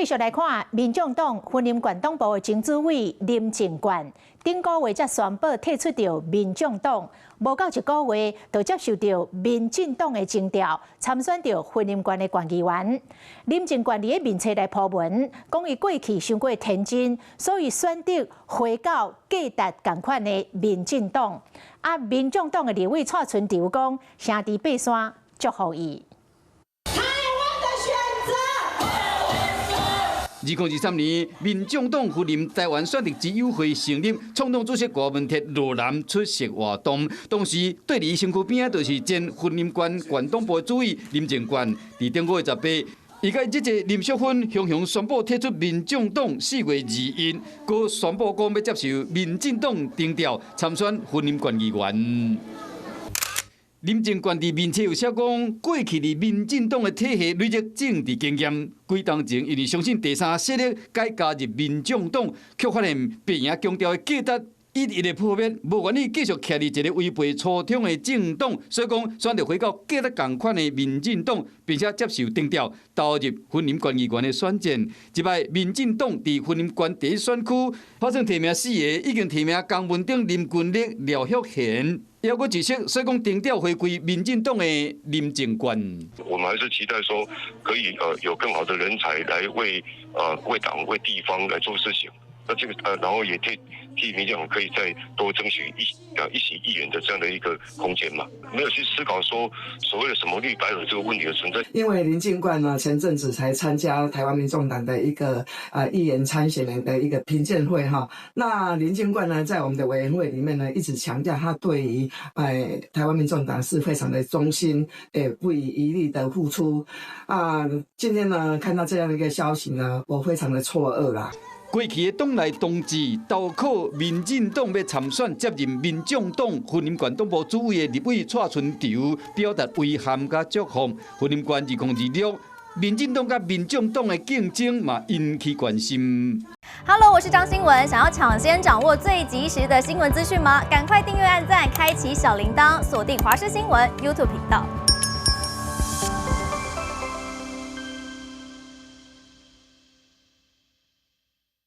繼續來看，民眾黨雲林縣黨部的前主委林靜冠，頂個月才宣布退出著民眾黨，無夠一個月就接受著民進黨的徵調，參選著雲林縣的縣議員。林靜冠佇咧面冊來 po 文，講伊過去傷過天真，所以選擇回到價值仝款的民進黨。啊，民眾黨的立委蔡純潮講，兄弟爬山祝福伊。台灣的選擇。2023年，民眾黨雲林台灣選擇之友會成立，創黨主席郭文鐵落南出席活動。當時對佇身軀邊仔就是前雲林縣縣黨部主委林靜冠。佇頂個月18，伊佮這個林淑芬雄雄宣布退出民眾黨，4月21，閣宣布講欲接受民進黨徵調參選雲林縣議員。林靜冠佇面冊有寫講，過去佇民進黨的體系累積政治經驗，幾冬前因為相信第三勢力改加入民眾黨，卻發現白營強調的價值一一的破滅，無願意繼續徛佇一个違背初衷的政黨，所以講選擇回到價值仝款的民進黨，並且接受徵調，投入雲林縣議員的選戰。這擺民進黨佇雲林縣第一選區發生提名四个，已經提名江文鼎、林君立、廖旭賢。抑閣一席，所以講徵調回歸民進黨的林靜冠。我們還是期待說，可以有更好的人才來為黨為地方來做事情。那這個然後也替民進黨可以再多爭取一席議員的這樣的一個空間嘛。沒有去思考說所謂的什麼綠白合這個問題的存在。因為林靜冠呢，前陣子才參加台灣民眾黨的一個議員參選人的一個評鑑會哈。那林靜冠呢，在我們的委員會裡面呢，一直強調他對於台灣民眾黨是非常的忠心，不遺餘力的付出。啊，今天呢看到這樣的一個消息呢，我非常的錯愕啦。過去的黨內同志投靠民進黨欲參選接任民眾黨雲林縣黨部主委的立委蔡春潮表達遺憾佮祝福。雲林縣2026，民進黨佮民眾黨的競爭嘛引起關心。 Hello，我是張新聞，想要搶先掌握最及時的新聞資訊嗎？趕快訂閱、按讚、開啟小鈴鐺，鎖定華視新聞 YouTube 頻道。